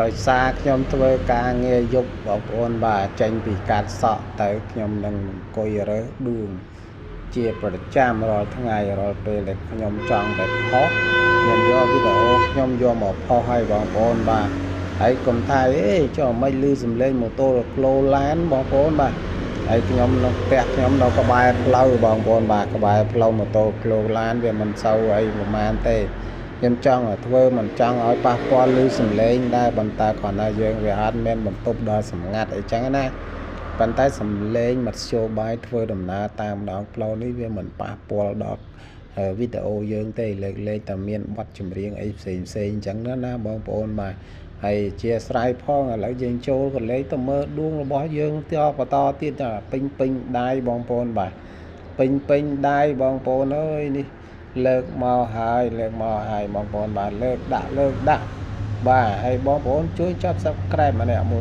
ដោយសារខ្ញុំធ្វើការងារយប់បងប្អូនបាទចេញពីកាត់សក់ទៅខ្ញុំនឹងអង្គុយរើសដួងជាប្រចាំរាល់ថ្ងៃរាល់ពេលដែលខ្ញុំចង់តែផុសខ្ញុំយកវីដេអូខ្ញុំយកមកផុសឲ្យបងប្អូនបាទហើយកុំថាអេចុះមិនលឺសំឡេងម៉ូតូក្លូឡានបងប្អូនបាទហើយខ្ញុំនៅផ្ទះខ្ញុំនៅក្បែរផ្លូវបងប្អូនបាទក្បែរផ្លូវម៉ូតូក្លូឡានវាមិនសូវអីប្រហែលទេខ្ញុំចង់ឲ្យធ្វើមិនចង់ឲ្យប៉ះពាល់ឮសំឡេងដែរប៉ុន្តែគ្រាន់តែយើងវាអត់មានបន្ទប់ដល់សម្ងាត់អីចឹងណាប៉ុន្តែសំឡេងមធ្យោបាយធ្វើដំណើរតាមដងផ្លូវនេះវាមិនប៉ះពាល់ដល់វីដេអូយើងទេលើកលែងតែមានបទចម្រៀងអីផ្សេងផ្សេងអញ្ចឹងណាបងប្អូនបាទហើយជាស្រ័យផងឥឡូវយើងចូលកលេចទៅមើលដួងរបស់យើងទៅបន្តទៀតពេញពេញដៃបងប្អូនបាទពេញពេញដៃបងប្អូនអើយនេះលើកមកហើយលើកមកហើយបងប្អូនបាទលើកដាក់លើកដាក់បាទហើយបងប្អូនជួយចុច Subscribe ម្នាក់មួយ